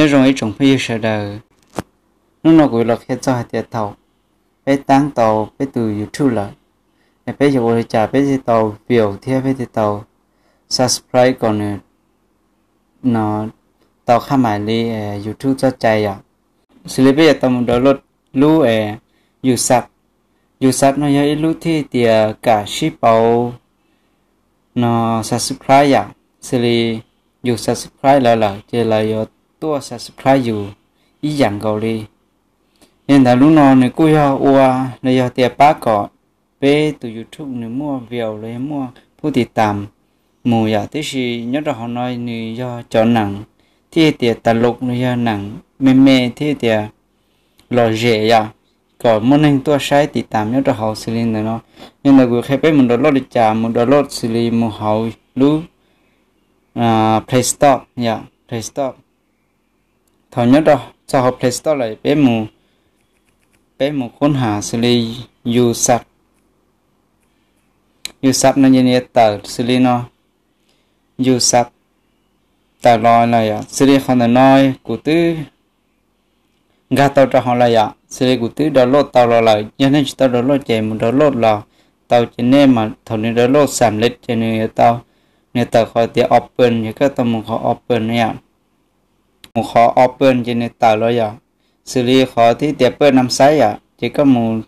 Nyob zoo ib tsoom phooj ywg sawv daws, hnub no kuv yuav los qhia txog hais tias thaum peb taab tau peb tus YouTube lawm, es peb yuav ua li cas peb thiaj tau view thiab peb thiaj tau subscribe kom nws no tau qhab mais li YouTube txoj cai yom. Xws li peb yuav tau mus download lub Yusat. Yusat no yog ib lub thiaj tias kam sib pauv no subscribe yom. Xws li yus subscribe lawv lawm ces lawv yuav tuaj subscribe yus ib yam nkaus li. Yog li ntawd lub no nws kuj yog ua los yog tias pab kom peb tus YouTube nws muaj view los yog muaj phub tiv tam mus yom. Tiam sis nyob rau hauv no nws yog cov neeg thiaj tias tas lus los yog neeg me me thiaj tias lom zem yom, kom muaj neeg tuaj saib tiv tam nyob rau hauv xws li ntawd no. Yog li ntawd kuv qhia peb mus download li cas, mus download xws li mus hauv lub Play Store yom, Play Store. Thaum nyob rau txog hauv Play Store lawm peb mus, peb mus khub has xws li Yusat. Yusat no ces nws yuav tawm xws li no, Yusat tawm los lawm yom. Xws li qhov ntawm no kuv twb nkag tau rau hauv lawm yom. Xws li kuv twb download tau los lawm, yog nej tsis tau download ces mus download los tau ces nej mas thaum nws download xam lej ces nws yuav tau, nws tawm qhov tias open, ces koj tau mus qhov open no yom. Mus qhov open ces nws tawm los yom. Xws li qhov thiaj tias paj nam xaib yom, ces koj mus,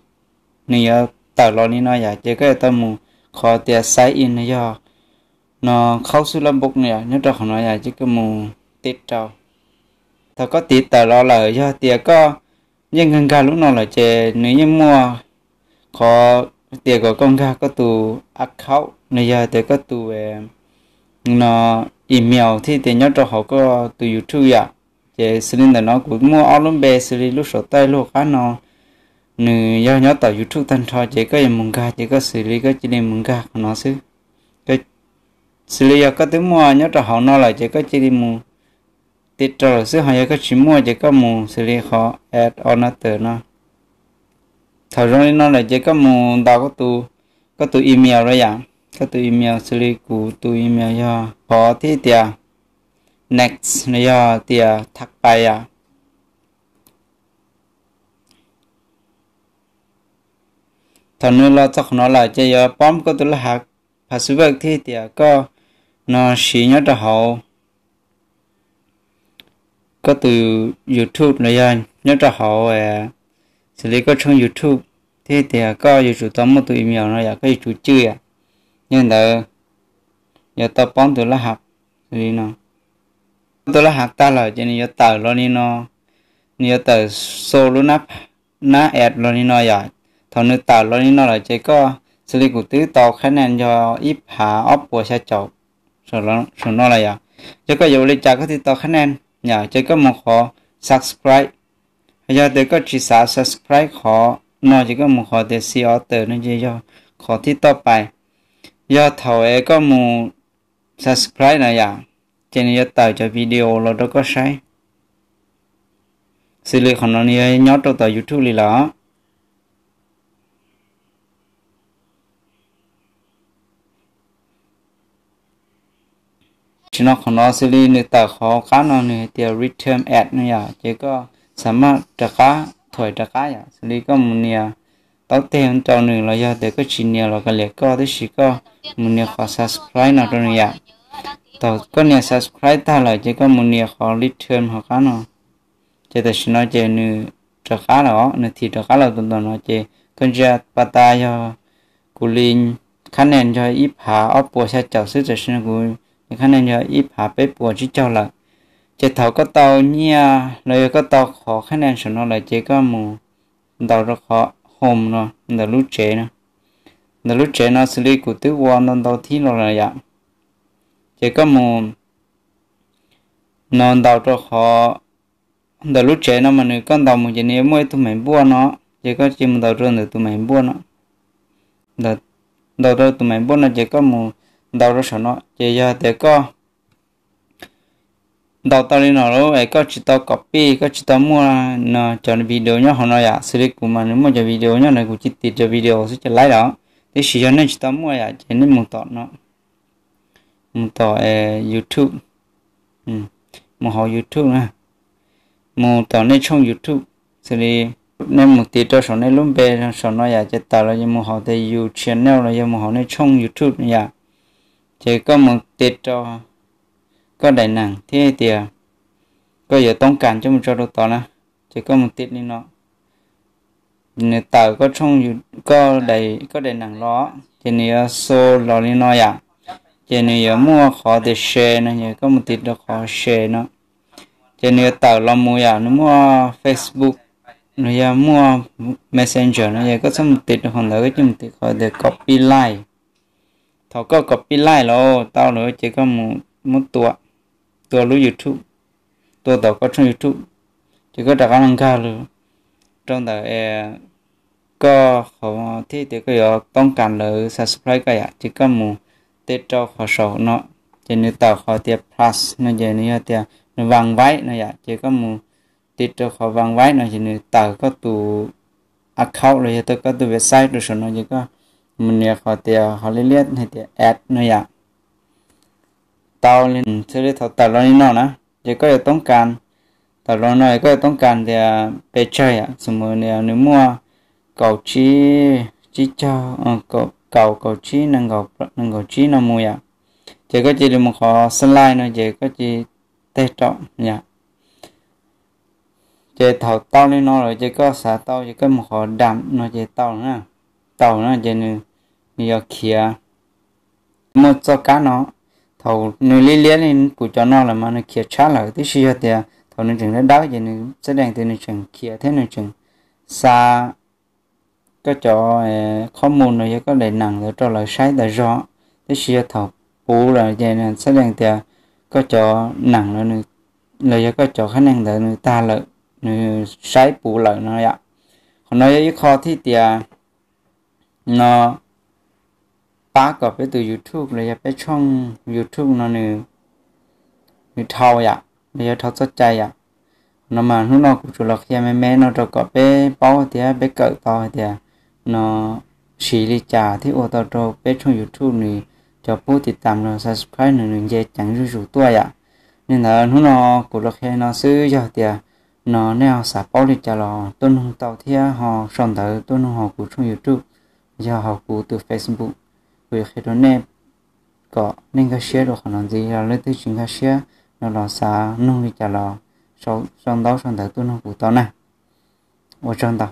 nws yuav tawm los li no yom, ces koj yuav tau mus qhov tias sign in no yog no, khaub xub lab npob no yom, nyob rau qhov no yom, ces koj mus tiv rau. Thaum koj tiv tawm los lawm yog tias koj yeej nkag nkag lub no lawm ces nws yeej muaj qhov tias kom koj nkag koj tus account los yog tias koj tus no email thiaj tias nyob rau hauv koj tus YouTube yom. Ces xws li ntawm no kuv muaj ob lub npe xws li lub saum toj lub qab no, nws yog nyob tom YouTube tag nrho ces koj yuav mus nkag ces koj xws li koj cia li mus nkag qhov no xwb. Xws li yog koj twb muaj nyob rau hauv no lawm ces koj cia li mus tiv rau lawm xwb, ho yog koj tsis muaj ces koj mus xws li qhov add another no. Thaum zoo li no lawm ces koj mus ntaus koj tus email lawm yom. Koj tus email xws li kuv tus email yog qhov thiaj tias next no yog tias thak pais yom. Thaum nws los txog qhov no lawm ces yuav poob koj tus laj hav password thiaj tias koj no siv nyob rau hauv koj tus YouTube los yog nyob rau hauv xws li koj tshooj YouTube thiaj tias koj yuav tsum tau muaj tus email no yom, koj yuav tsum cwj yom. Yog li ntawd yuav tau poob tus laj hav li no. Koj tus laj hav tag lawm ces nws yuav tawm los li no, nws yuav tawm xo lub nab app los li no yom. Thaum nws tawm los li no lawm ces koj xws li kuv twb tau qhab nees yog ib phav ob puas xya caum saum no lawm yom. Yog koj yuav ua li cas koj thiaj tau qhab nees yom, ces koj mus qhov subscribe. Yog tias koj tsis xav subscribe qhov no ces koj mus qhov tias see other no ces yog qhov thib toj pais. Yog thaum es koj mus subscribe na yom, ces nws yuav tawm cov video los rau koj saib. Xws li qhov no nws yog nyob rau tom YouTube li lawm. Tam sim no qhov no xws li nws tawm qhov qab no nws hais tias return ad no yom, ces koj xam maj rov qab, thuam rov qab yom. Xws li koj mus nias taub teg rau nws los yog tias koj tsis nias los kav liam koj, tab sis koj mus nias qhov subscribe no rau nws yom. Thaum koj nias subscribe tag lawm ces koj mus nias qhov return hauv qab no. Ces tam sim no ces nws rov qab lawm os, nws thim rov qab los tus ntawm no ces koj ntsia pas tas yog kuv li qhab nees yog ib phav ob puas xya caum xwb, tam sim no kuv li qhab nees yog ib phav peb puas tsib caug lawm. Ces thaum koj tau nyiaj los yog koj tau qhov qhab nees saum no lawm ces koj mus ntaus rau qhov home no ntawm lub tsev no. Ntawm lub tsev no xws li kuv twb ua ntau ntau thib los lawm yom. Ces koj mus no ntaus rau qhov ntawm lub tsev no mas nws koj ntaus mus ces nws yuav muaj ib tug maim npuaj no, ces koj cia mus ntaus rau ntawm tus maim npuaj no. Ntaus rau tus maim npuaj no ces koj mus ntaus rau saum no, ces yog tias koj ntaus tau li no lawm es koj tsis tau copy, koj tsis tau muaj no cov video nyob hauv no yom, xws li kuv mas nws muaj cov video nyob no kuv cia tiv cov video xwb ces laib lawm. Tiam sis yog nej tsis tau muaj yom ces nej mus tom no, mus tom YouTube, mus hauv YouTube na. mus tom nej tshooj YouTube, xws li nej mus tiv rau saum nej lub npe saum no yom, ces tawm los yog mus hauv tias You Channel los yog mus hauv nej tshooj YouTube no yom. Ces koj mus tiv rau koj daim neeg thiab tias koj yuav toob kas coj mus tso rau tod na, ces koj mus tiv li no. Nws tawm koj daim neeg los, ces nws yuav show los li no yom. Ces nws yuav muaj qhov tias share no, ces koj mus tiv rau qhov share no. Ces nws yuav tawm los mus yom, nws muaj Facebook, nws yog muaj Messenger no, ces koj txhob mus tiv rau qhov ntawd, koj cia mus tiv qhov tias copy link. Thaum koj copy link los tau lawm ces koj mus muab tua, tua lub YouTube, tua tom koj tshooj YouTube, ces koj rov qab los nkag rau ntawm koj qhov thiab tias koj yuav toob kas lawv subscribe koj yom, ces koj mus tiv rau qhov saum no, ces nws tawm qhov tias plus no, ces nws yog tias nws vang vaib no yom, ces koj mus tiv rau qhov vang vaib no, ces nws tawm koj tus account los yog tawm koj tus website rau saum no, ces koj mus nias qhov tias qhov liab liab hais tias add no yom. Tau li, xws li thaum tawm los li no na, ces koj yuav toob kas, tawm los no koj yuav toob kas tias pes tsawg yom, xws li nws muaj kaum tsib, tsib caug, kaum, kaum tsib, nees nkaum tsib no mus yom, ces koj cia li mus qhov slide no ces koj cia li teg rau yom. Ces thaum tau li no lawm ces koj xav tau ces koj mus qhov done no ces tau na, tau na ces nws, nws yuav khiav. Muaj txoj kab no, thaum nws liab liab li kuv cov no lawm mas nws khiav tshab lawm, tab sis yog tias thaum nws tseem dawb dawb ces nws txhaj dee tias nws tseem khiav thiab nws tseem xa koj cov qhob mus los yog koj daim neeg ntawd rau lawv saib tas zog, tab sis yog thaum puv lawm ces nws txhaj dee tias koj cov neeg los yog koj cov qhab neeg ntawd nws tag lawm, nws saib puv lawm no yom. Qhov no yog ib qho thiab tias no pab kom peb tus YouTube los yog peb tshooj YouTube no nws, nws dhau yom, los yog dhau txoj cai yom. No mas hnub no kuv tsuas los qhia me me no rau kom peb paub thiab peb kawm tau hais tias no siv li cas thiab ua tau rau peb tshooj YouTube nws cov pub tiv tam los subscribe nws, nws nce ceev zuj zus tuaj yom. Li ntawd hnub no kuv los qhia no xwb, yog tias no nej ho xav paub li cas los tuaj nug tau thiab ho sau ntawv tuaj nug hauv kuv tshooj YouTube, yog hauv kuv tus Facebook, kuv yuav qhia rau nej kom nej nkag siab rau qhov no ntxiv. Yog leej twg tsis nkag siab no los xav nug li cas los sau ntaub sau ntawv tuaj nug kuv tau na. Ua tsaug ntau.